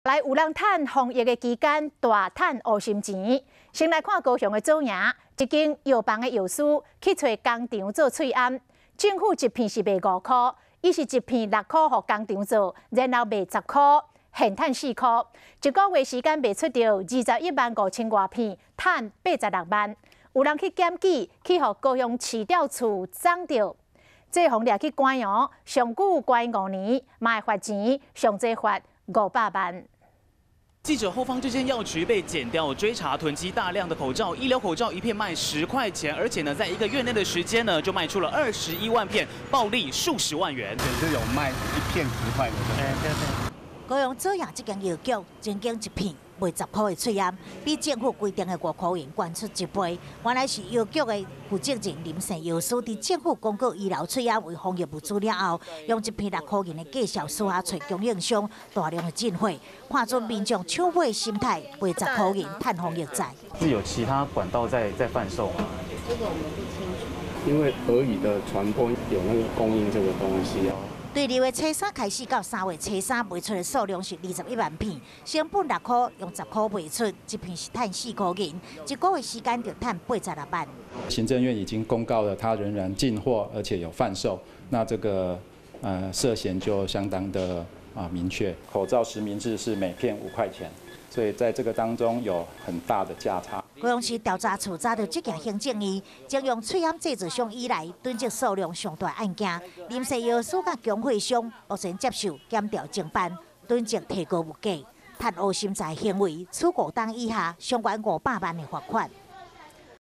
來有人趁防疫的期間大趁烏心錢。先來看高雄的左營，一間藥房的藥師去揣工廠做喙罨，政府一片是賣5箍，伊是一片6箍予工廠做，然後賣10箍，現趁4箍。一個月時間賣出著21萬5千外片，趁86萬。有人去檢舉，去予高雄市調處摠著。這予掠去關哦，上久關5年，嘛會罰錢，上濟罰500萬。記者後方這間藥局被檢調追查囤積大量的口罩，醫療口罩一片賣10塊錢，而且呢，在一個月內的時間呢，就賣出了21萬片，暴利數十萬元。就有賣一片10塊的。對對對。高雄左營這間藥局，曾經一片賣10箍的喙罨，比政府規定的5塊銀懸出一倍。原來是藥局的負責人林姓藥師，佇政府公告醫療喙罨為防疫物資了後，用一片6塊銀的價數私下揣供應商大量的進貨，看準民眾搶買心態，賣10塊銀趁防疫債。是有其他管道在販售嗎？這個我們不清楚。因為俄語的傳播有那個供應這個東西啊。對2月初3開始到3月初3賣出的數量是21萬片，成本6箍，用10箍賣出，一片是趁4塊銀，一個月時間就趁86萬。行政院已經公告了，他仍然進貨，而且有販售，那這個涉嫌就相當的明確。口罩實名制是每片5塊錢，所以在這個當中有很大的價差。高雄市調查處查著這件行政院徵用喙罨製造商以來，囤積數量上大案件，林姓藥師佮供貨商目前接受檢調偵辦，囤積提高物價，趁烏心財行為，處5冬以下，相關500萬的罰款。